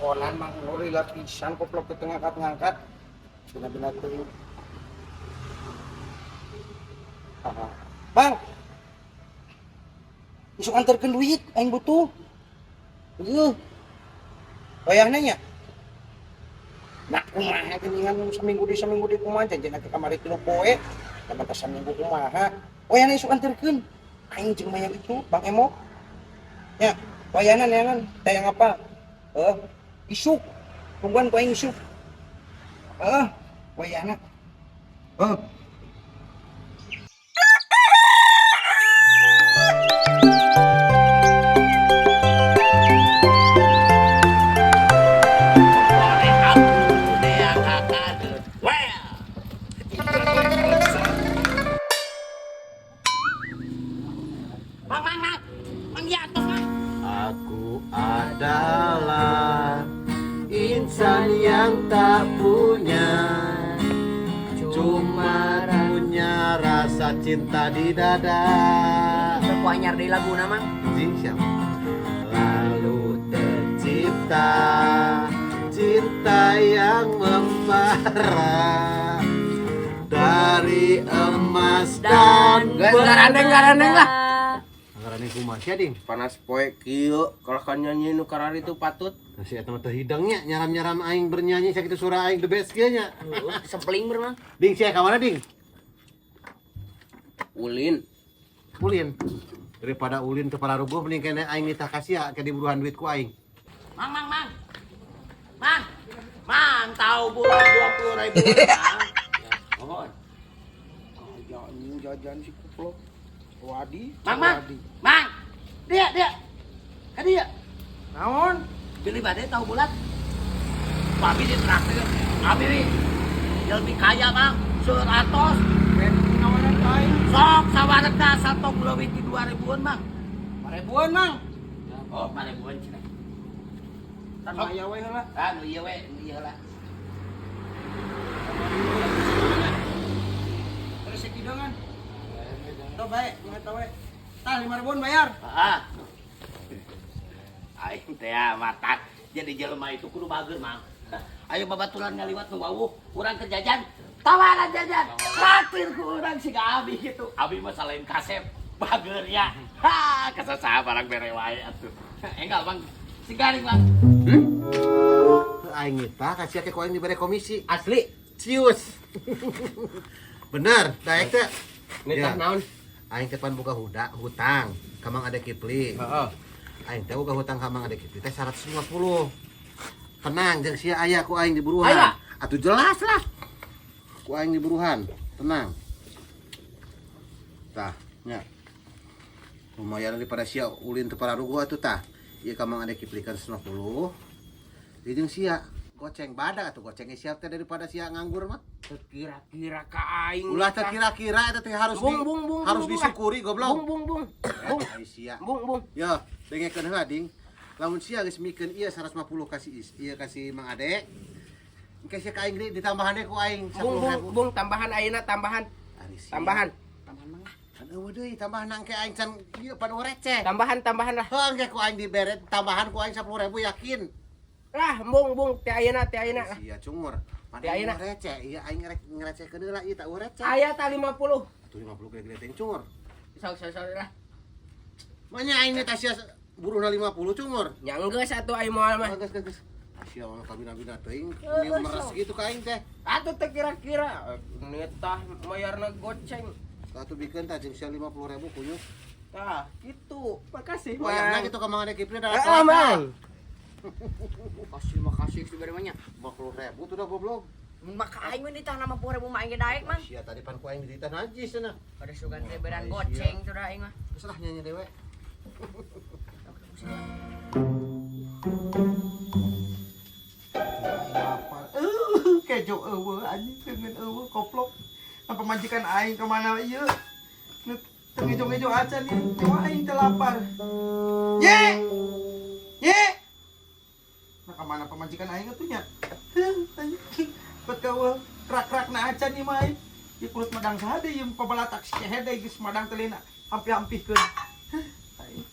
Teleponan Mang Nur lila pisan koplok teu ngangkat-ngangkat. Bener-bener teuing. Ah. Bang. Isuk anterkeun duit aing butuh. Heuh. Wayahna nya. Nah, kumaha geuningan saminggu deui kumaha janjina ke kamari 3 poe. Lamun teh saminggu kumaha. Wayahna isuk anterkeun. Aing jeung mayar itu Bang Emo. Ya, wayahna neangan teh yang apa? Heuh, isuk. Tungguan ku aing isuk. Heuh, wayahna. Heuh. Mang, mang, mang. Mang di atas, mang. Aku adalah insan yang tak punya, cuma punya rasa cinta di dada. Ku anyar deui laguna, Mang. Jing siapa? Lalu tercipta cinta yang membara dari emas dan Geus garandeng garandeng lah. Ngarane kumaha sia ding? Panas poe kieu kalau kan nyanyi nu karari itu patut. Nah, si eta mah teu hidangnya nyaram-nyaram aing bernyanyi sakitu suara aing the best kieu nya. Sempling ber, Mang. Ding sia ka mana ding? Ulin. Ulin. Daripada ulin teu pararuguh mending kene aing nitah ka sia ke diburuhan duit ku aing. Mang, mang, mang. Mang. Mang, tahu bulat 20.000, Mang. Ya, mohon. Aya anjing jajan si kuplok. Wadi, Mang, mang. Wadi. Mang. Dia, dia. Ka dia. Naon? Beli badai tahu bulat. Abi di traktir. Abi nih. Lebih kaya, Mang. Seueur atos. Nawaran ka aing. Sok sawaregna satong leuwih ti 2.000-an, Mang. 5.000-an, Mang. Oh, 5.000-an cenah. Tan aya we heula. Ah, nu ieu we, nu ieu heula. Terus sakideungan. Tuh bae, nu eta we. Tah 5.000-an bayar. Heeh. Aing teh matak jadi jelema itu kudu bager, Mang. Ayo babaturan ngaliwat nu wawuh, urang keur jajan. Tawaran jajan, traktir ku urang siga abi gitu. Abi mah salain kasep, bager ya. Ha, kasasaha barang bere wae atuh. Enggal, Bang. Si garing, Bang. Aing nitah ka sia ke ku aing dibere komisi. Asli. Cius. Bener, daek teh. Nitah Ya. naon? Aing teh pan boga hutang ka Mang Ade Kipli. Heeh. Aing teh boga hutang ka Mang Ade Kipli teh 150. Tenang jeung sia aya ku aing diburuhan. Aya. Atuh jelas lah. Ku aing diburuhan, tenang. Tah, nya. Lumayan daripada sia ulin teu pararuguh atuh tah. Ieu ka Mang Ade Kipli kan 150. Ieu jeung sia goceng badak atuh gocengnya siap teh daripada sia nganggur mah. Kira-kira ka aing. Ulah teh kira-kira eta teh harus Bung, di, bung, bung, harus bung, disyukuri goblok. Bung, bung, bung. Bung, Ai sia. bung, bung. Yo, dengekeun heula ding. Lamun sia geus mikeun ieu 150 kasih is, ieu kasih Mang Ade. Engke sia ka aing deui ditambahan deui ku aing Bung, bung, 10.000. bung, tambahan ayeuna tambahan. Ari sia. Tambahan. Tambahan, Mang. Kan eueuh deui tambahan engke aing can ieu pan receh. Tambahan, tambahan lah. Heuh engke ku aing dibere tambahan ku aing 10.000 yakin. Lah, bung, bung, teh ayeuna, teh ayeuna lah. Sia cungur. Pan Teh ayeuna. eueuh receh, ieu aing ngerecehkeun heula ieu tak eueuh receh. Aya tah 50. Atuh 50 gede-gede teh cungur. Sok, sok, sok lah. Manya aing teh sia buruhna 50 cungur. Nya geus atuh aing moal mah. Geus geus geus. Sia mah kabina-bina teuing Heeh, meres sok. gitu ka aing teh. Atuh teh kira-kira nitah mayarna goceng. Atuh bikeun tah jeung sia 50.000 kuyuh. Tah, gitu. Makasih, Wayahna Mang. gitu ka Mang Ade Kipli da Heeh, Mang. Makasih, makasih si bere mah nya. 50.000 tuh dah goblok. Mun maka aing we ditah 50.000 mah aing ge daek, Mang. Sia tadi pan ku aing dititah najis cenah. Pada sugan teh beran goceng tuh dah aing mah. Geus lah nyanyi dewe. Lapar. Kejo eueuh anjing deungeun eueuh koplok. Apa majikan aing ka mana ieu? Nu teu ngejo-ngejo acan ieu. Nyawa aing teh lapar. Ye! Ye! Nah ka mana pamajikan aing atuh nya? Heuh, anjing. Bet eueuh rak-rakna acan ieu mah aing. Ieu kulit madang saha deui ieu pabalatak si kehed deui geus madang teh lina. Hampi-hampihkeun. Heuh, aing.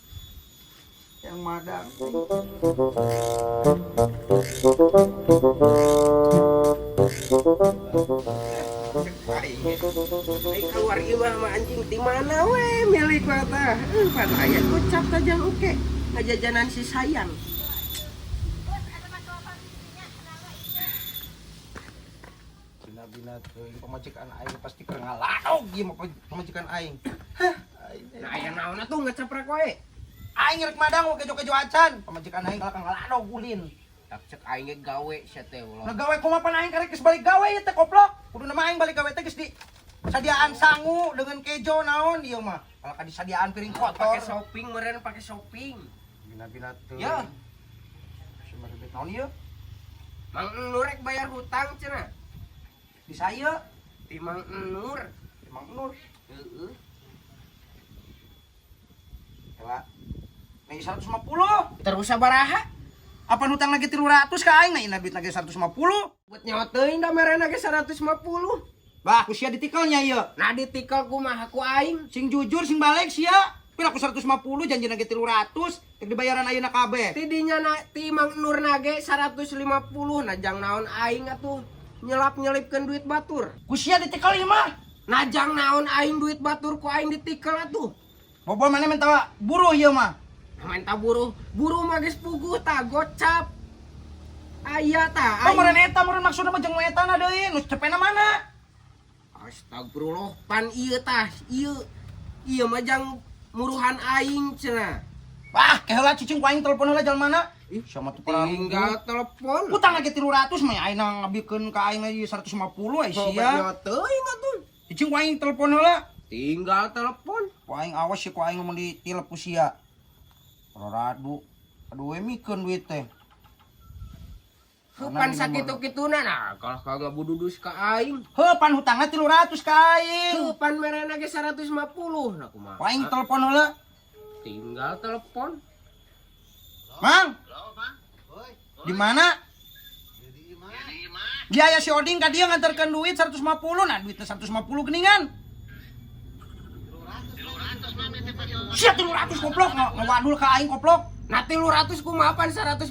Ya Yang madang. Ai keluar imah mah anjing di mana we milik mata. Pan aya gocap tajang oke. Ngajajanan si sayang. Bina-bina teuing pamajikan aing pasti keur ngaladog ieu mah pamajikan aing. Hah, aing. Nah aya naon atuh ngecaprak wae. Aing rek madang kejo-kejo acan. Pamajikan aing kalah ngaladog ulin. Tak cek aing ge gawe sia teh ulah. Nah gawe kumaha pan aing karek geus balik gawe ieu teh koplok. Kuduna mah aing balik gawe teh geus di sadiaan sangu dengan kejo naon ieu mah. Kalah ka disadiaan piring kotor. Pakai shopping meureun pakai shopping. Bina-bina teuing. Ya. Semerbit naon ieu? Mang Nur rek bayar hutang cenah. Di saya Di Mang Nur. di Mang Nur. Heeh. Kela. Nih 150. Terus sabaraha? Apa hutang lagi 300 ka aing? Nah, ina duit lagi 150. Buat nyawa teuing da merena ge 150. Bah, ku sia ditikelnya ieu. Nah ditikel kumaha ku aing. Sing jujur sing balik sia. Pira ku 150 janji lagi 300, rek dibayaran ayeuna kabeh. Tidinya na ti Mang Nur nage 150 najang naon aing atuh nyelap-nyelipkeun duit batur. Ku sia ditikel ieu mah. Najang naon aing duit batur ku aing ditikel atuh. Bobo mana minta buruh ieu mah. Menta buruh, buruh mah geus puguh tah gocap. Aya tah Oh, meureun eta meureun maksudna mah jeung nu eta na deui, nu cepena mana? Astagfirullah, pan ieu tah, ieu. Ieu mah jang muruhan aing cenah. Wah, keheula cicing ku aing telepon heula jalan mana? Ih, sama tuh pernah Tinggal telepon. Utang lagi 300 mah aing ngabikeun ka aing lagi 150 ai sia. Nyawa teuing atuh. Cicing ku aing telepon heula. Tinggal telepon. Ku aing awas sih ku aing mun ditilep ku sia. Radu. Aduh we mikeun duit teh. Heupan sakitu-kituna nah, kalau kagak bududus ka aing. Heuh pan hutangna 300 ka aing. Heupan merena ge 150 nah kumaha. Ku aing telepon heula. Tinggal telepon. Mang, Halo, Mang. Oi. di mana? Jadi imah. Dia aya si Oding ka dieu nganterkeun duit 150, nah duitna 150 geuningan. Sia 300 goblok ngawadul ka aing goblok. Nah 300 kumaha pan 150?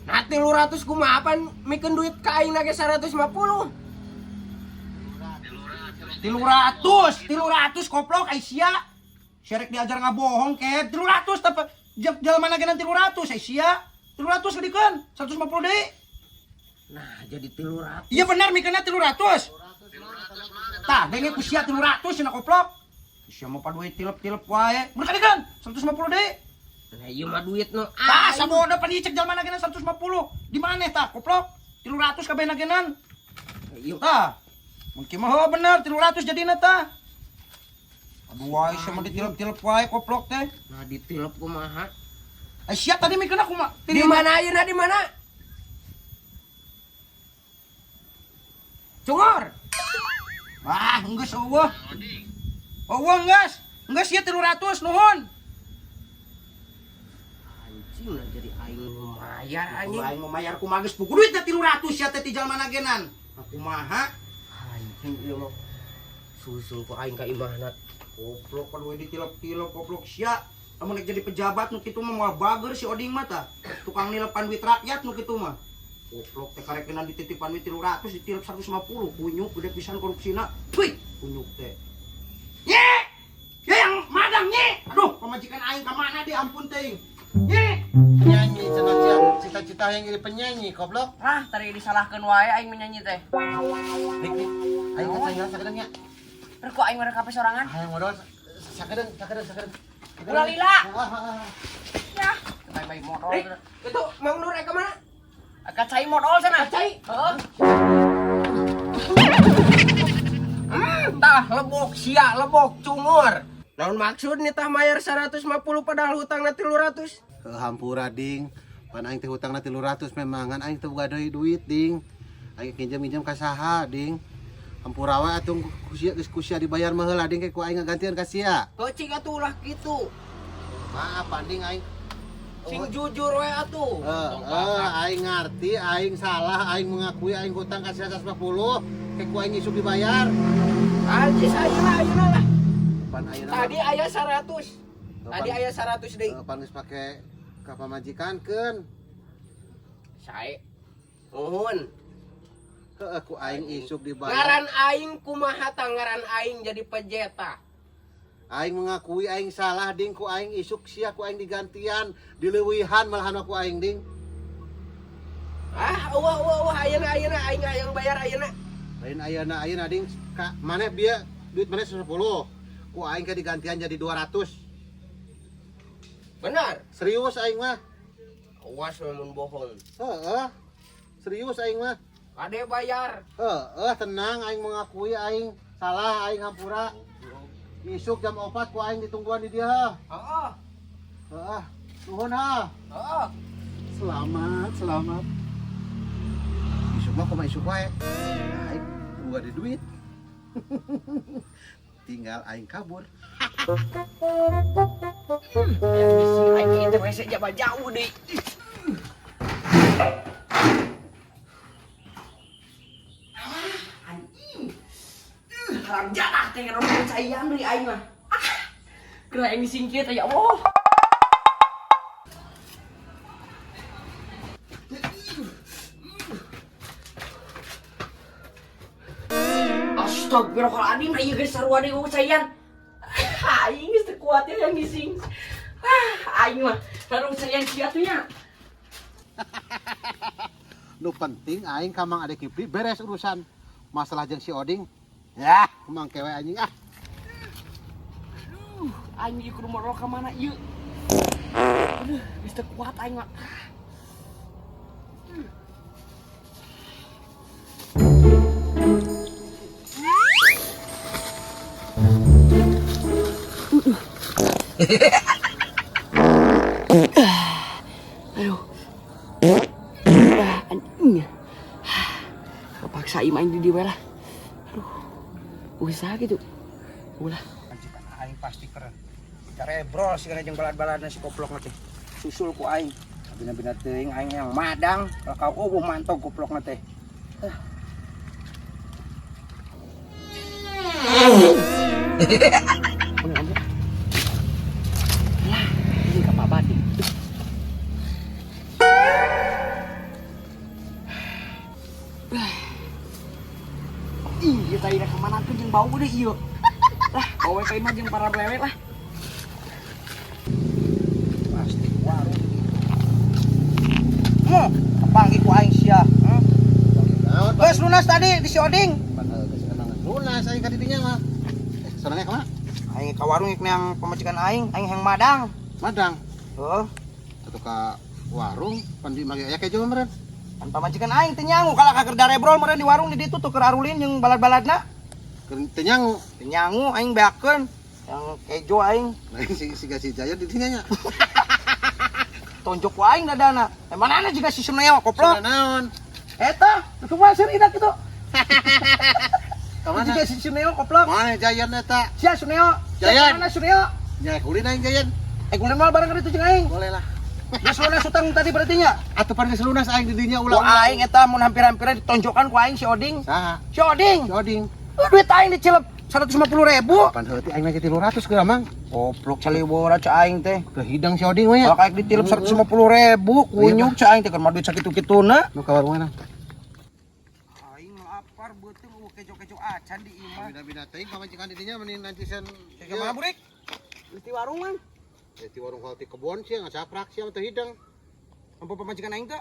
Nah 300 kumaha pan mikeun duit ka aing ge 150? 300, 300 koplok ai sia. Sia rek diajar ngabohong ke 300 tapi jalan mana geuna 300 ai sia. 300 gedikeun 150 deui. Nah jadi 300. Iya benar mikeunna 300. Tah denge ku sia 300 cenah koplok. Sia mah paduwe tilep-tilep wae. Mun kadikeun 150 deui. Nah ieu mah duit nu Tah aing. sabodo pan ieu cek jalma na geuna 150. Di maneh tah koplok? 300 kabeh nagenan. Ieu Tah. Mungkin mah heuh bener 300 jadina tah. Aduh wae sia mah ditilep-tilep wae koplok teh. nah ditilep kumaha? Eh sia tadi mikeunna kumaha? Di mana ayeuna di mana? Cungor. Ah, geus eueuh. Eueuh geus. Geus ieu 300 nuhun. Anjing lah jadi aing lumayan anjing. Aing mau mayar kumaha geus puguh duit 300 sia teh ti jalma nagenan. Nah, kumaha? Anjing ieu mah. Susul ku aing ka imahna. Koplok kan we ditilep-tilep koplok sia. Lamun rek jadi pejabat nu kitu mah moal bager si Oding mah tah. Tukang nilepan duit rakyat nu kitu mah. Koplok teh karekenan dititipan duit 300 ditilep 150 kunyuk gede pisan korupsina. Puy, kunyuk teh. Nye! Ye yang madang nye. Aduh, pamajikan aing ka mana di ampun teuing. Nye! Penyanyi cenah cita-cita yang jadi penyanyi goblok. Ah, tadi disalahkeun wae aing menyanyi teh. Dik, dik. Aing ka cai sakedeung nya. Terus kok aing mereka kape sorangan? Hayang modal sakedeung, sakedeung, sakedeung. Ulah lila. Ah, Ya, baik-baik modal. Eh, itu Mang Nur ka mana? Ka cai modal sana. Cai. Heeh. Tah lebok sia lebok cungur. Naon maksud nih tah mayar 150 padahal hutangna 300? Heuh hampura ding. Pan aing teh hutangna 300 memang ngan aing teu boga deui duit ding. Aing pinjam-pinjam ka saha ding. Hampura wae atuh ku sia geus ku sia dibayar mah heula ding ke ku aing ngagantian ka sia. Keucing atuh ulah kitu. Maaf panding aing. Sing jujur we atuh. Aing ngarti, aing salah, aing mengakui aing hutang ka sia 150, ke ku aing isuk dibayar. Anjis ayeuna Tadi aya 100. Tadi aya 100 deui. Pan geus pake ka pamajikankeun. Sae. Nuhun. Heeh, ku aing isuk dibayar. Ngaran aing kumaha tah ngaran aing jadi pejeta. Aing mengakui aing salah ding, ku aing isuk sia ku aing digantian, dileuwihan malahan ku aing ding. Ah, eueuh eueuh eueuh ayeuna ayeuna aing hayang bayar ayeuna. Lain ayeuna ayeuna ding, ka maneh bieu duit maneh 10. Ku aing ke digantian jadi 200. Benar. Serius aing mah. Awas mun bohong. Heeh. Serius aing mah. Kade bayar. Heeh, tenang aing mengakui aing salah aing hampura. Isuk jam 4 ku aing ditungguan di dia. Heeh. Heeh. Nuhun ha. Heeh. Selamat, selamat. Isuk mah kumaha isuk wae. Aing boga di duit. Tinggal aing kabur. Aing itu WC jaba jauh deui. Anjing. Haram jadah teh ngadon caian deui aing mah. Kira aing disingkir teh ya Allah. Astagfirullahaladzim, ieu geus sarua deui caian. Aing geus teu kuat ya yang ngising. Aing mah sarua caian sia tuh nya. Nu penting aing ka Mang Ade Kipli beres urusan masalah jeung si Oding. Yah, mang kewe anjing ah. Aduh, aing ieu kudu modol ka mana ieu? Aduh, geus teu kuat aing mah. Aduh. Anjing. Kepaksa aing main di dieu lah. Aduh. Usaha gitu. Ulah. Majikan aing pasti keren. Cerebrol sih kana jeung balad-baladna si koplok teh. Susul ku aing. Bina-bina teuing aing yang madang, kalau kau eueuh mantog koplok teh. Lah, ini ka Pak Badi. Ih, ieu tadi ka mana tuh jeung bau deui ieu. Lah, bawa ka imah jeung para blewe lah. Pasti warung. Kepanggih ku aing sia. Naon? Geus lunas tadi di si Oding. Padahal geus emang lunas aing ka didinya mah. Soalnya ka mana? Aing ka warung ek neang pamajikan aing, aing hayang madang. Madang. Heuh. Atuh ka warung pan di mage aya kejo meureun. Pan pamajikan aing teu nyangu kalah ka keur darebrol meureun di warung di ditu tuh keur arulin jeung balad-baladna. Keur teu nyangu. Teu nyangu aing beakeun. Yang kejo aing. Lain si si Jaya di dinya nya. Tonjok ku aing dadana. Manana juga si Suneo koplok. Sudah naon? Eta, kumaha seur idak kitu. Ka mana? Juga si Suneo koplok. Mana Jayan eta? Sia Suneo. Jayan. Mana Suneo? Nya kulin aing Jayan. Kulin mal bareng ka ditu jeung aing. Boleh lah. Geus lunas utang tadi berarti nya? Atuh pan geus lunas aing di dinya Ku ulah. aing eta mun hampir-hampir ditonjokan ku aing si Oding. Saha? Si Oding. Si Oding. Duit aing dicilep 150.000. Pan heuti aing lagi 300 geura mang. Goblok saliwora ca aing teh. Ke hidang si Oding we nya. Kalau kayak ditilep 150.000, kunyuk ca aing teh keur mah duit sakitu-kituna. Nu ka warung mana? Aing lapar beuteung eueuh kejo-kejo acan di imah. Bina-bina teuing pamajikan di dinya mending nanti sen. Ke mana burik? Di warung mang. Ya di warung hal ti kebon sia ngacaprak sia mah teu hidang. Ampo pamajikan aing teh?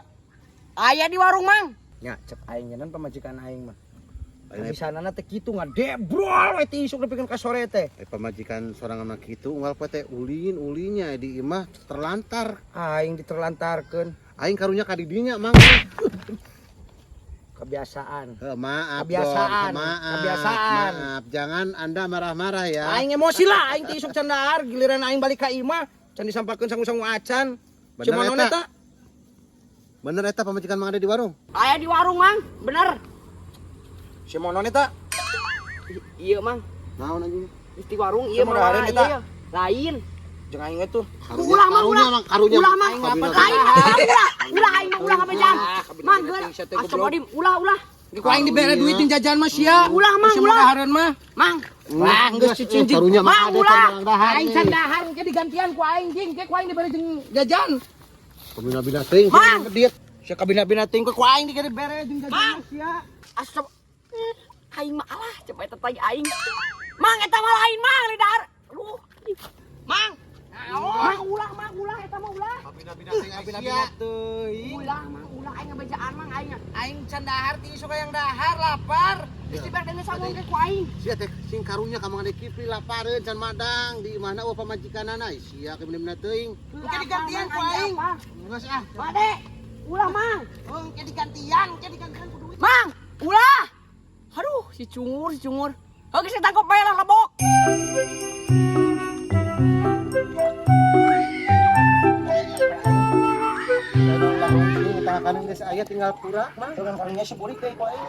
Aya di warung mang. Nya cek aing nyeun pamajikan aing mah. Bisanana teh kitu ngadebrol we ti isuk nepikeun ka sore teh. Pamajikan sorangan mah kitu unggal poe teh ulin ulinya di imah terlantar. Aing diterlantarkeun. Aing karunya ka didinya mang. Kebiasaan. Maaf Kebiasaan. Don. Maaf. Kebiasaan. Maaf, jangan Anda marah-marah ya. Aing emosi lah, aing ti isuk can dahar, giliran aing balik ka imah, can disampakeun sangu-sangu acan. Bener Cuma non eta? eta. Bener eta pamajikan mang ada di warung? Aya di warung mang, bener. Si monon eta. Iya mang, Naon anjing? di warung iya Cuma mang. dahareun eta. Iya. Lain. Jeung aing we tuh. Ulah mang karunya ulah. mang karunya. Ulah mang. Kabina- Lain ulah. Ulah aing mah ulah ka jam. Ah, Mang kabina geus. teuing sia teh, goblok. Astagfirullahaladzim, ulah ulah. Ku aing dibere duit jeung jajan mah sia. Ulah, Mang, Geus ulah. dahareun mah. Mang, Wah, geus cicing jeung Karunya mah Mang, ada ulah. can dahar. Aing can dahar engke digantian ku aing jing, engke ku aing dibere jeung jajan. Kabina-bina teuing Mang. diet. Sia kabina-bina teuing ku aing dibere jeung jajan Mang. mah sia. Asap. Aing mah alah, coba eta tai aing. Mang eta mah lain mang di dahar. Aduh. Mang. Mang ulah, mang ulah eta mah ulah. Kabina-bina teuing Kabina-bina teuing. Ulah mang ulah aing ngabejaan mang aing. Aing can dahar ti isuk hayang dahar lapar. Geus dibere deui sangu ke ku aing. Sia teh sing karunya ka Mang Ade Kipli lapareun can madang di imahna eueuh pamajikanana. Sia kabina-bina teuing. Engke digantian ku aing. Geus ah. Made, ulah mang. Oh, engke digantian, engke digantian ku duit. Mang, ulah. Aduh, si cungur, si cungur. Oke, saya tangkap bae lah lebok. Tangan geus aya tinggal pura mah. Tukang karunya seburik teh ku aing.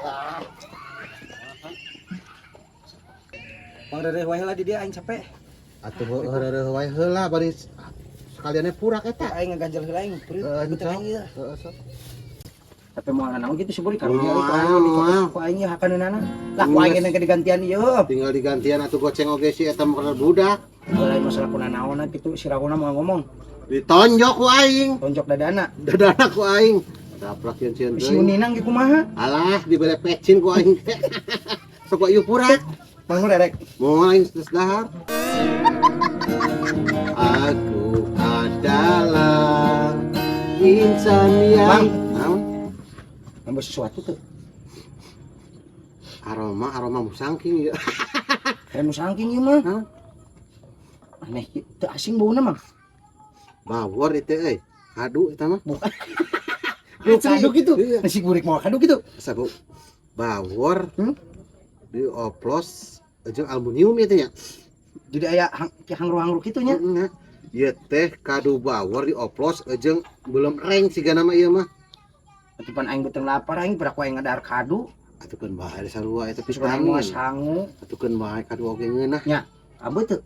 Mang rereh wae lah di dia aing capek. Atuh heureuh wae heula bari sekaliannya purak eta. Aing ngaganjel heula aing peureut Heeh, beuteung aing ieu. Heeh, sok. Tapi moal naon gitu seburik karunya Moal, ku aing moal. ku aing hakaneunana. Lah ku aing engke digantian ieu. Tinggal digantian atuh goceng oge si eta mah budak. Lain masalah kuna naonna gitu si Rahuna mau ngomong Ditonjok ku aing. tonjok dadana. Dadana ku aing. Daplak sieun-sieun Si teuing. Uninang ge kumaha? Alah dibere pecin ku aing. Sok ieu purak. Mang rerek. Moal aing geus dahar. Aku adalah insan yang Mang. Naon? Nambah sesuatu tuh. Aroma aroma musangking ya. Kayak nu sangking ieu mah. Hah? Aneh teu asing bauna mah. Bawor itu euy. Kadu eta mah. Bukan. Kadu gitu. Iya. Nasi goreng mau kadu gitu. Sabu bawor Hmm? dioplos jeung aluminium ieu teh nya. Jadi aya hang hangru-hangru kitu nya. Heeh. Ieu teh kadu bawor dioplos jeung belum reng sigana mah ieu mah. Atuh pan aing beuteung lapar aing beraku aing ngadahar kadu. Atukeun bae sarua eta Terus aing moal vitamin. sangu. Atukeun bae kadu oge ngeunah. Ambe teu.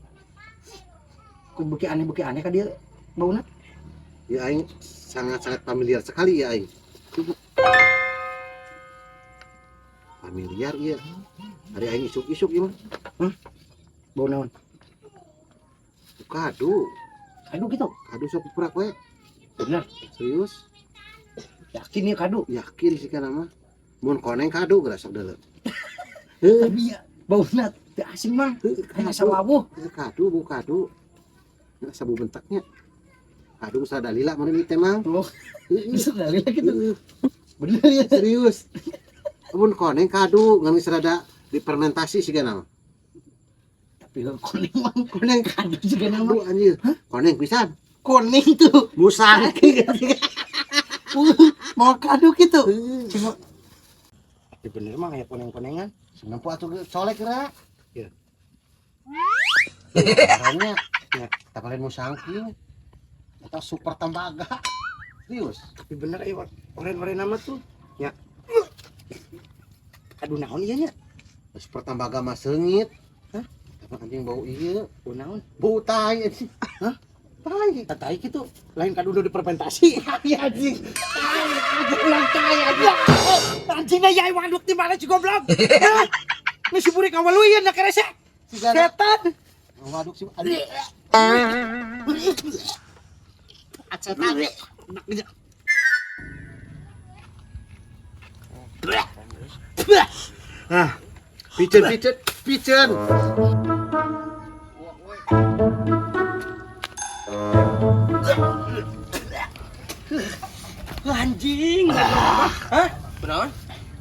Ku beuki aneh ka dieu bauna. Ya aing sangat-sangat familiar sekali ya aing. Familiar iya. Hari aing isuk-isuk ieu mah. Bau naon? Kadu, Kadu gitu. kadu sok purak we. Bener. Serius? Yakin ya kadu. Yakin sih kana mah. Mun koneng kadu geura sok deuleu. Heuh, Tapi ya bauna teu asing mah. heuh, Hanya kadu. sawawuh. Heuh, Kadu bu kadu. Nah, sabu bentaknya. Kadu bisa dalila mana ieu teh mang. Oh, Heuh, bisa dalil gitu. heuh, Bener ya. Serius. Mun koneng kadu ngan geus rada difermentasi sih kana mah. Tapi heuh, kuning mah. Koneng Kadu juga nama. kadu anjir. Koneng pisan. Kuning tuh. Musangking. Mau kadu gitu. Heuh. Cuma tapi bener mah kayak koneng-konengan. Nempo atuh ge colek geura. Iya. Caranya ya, tak lain musangking. Atau super tembaga. Serius. Tapi bener eh oren-oren nama tuh. Ya. Aduh naon ieu nya? Super tembaga mah seungit. Hah? Apa anjing bau ieu? Bau naon? Bau tai anjing. Hah? Tai. Tai gitu. Lain kadu udah dipermentasi. Ya anjing. Tai anjing ulang tai anjing. Anjingnya ya waduk di mana si goblok? Hah? Ini si burik awal lu ya nak rese. Setan. Waduk sih anjing. Setan. Ah. Piceun piceun piceun. Anjing. Hah? Kunaon?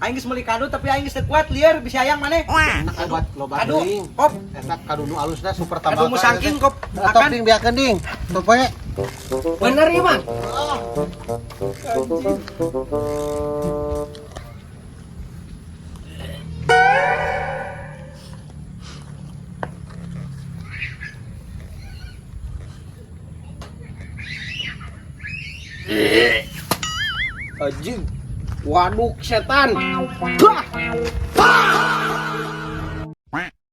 Aing geus meuli kadu tapi aing geus teu kuat lieur bisa hayang maneh. Enak obat loba Kadu, teuing. kop. Eta kadu nu alusna super tembaga. Kadu musangking kop. Atau Akan ding biakeun ding. Top we. Bener ya, Bang? Anjing. Waduk setan. Bah!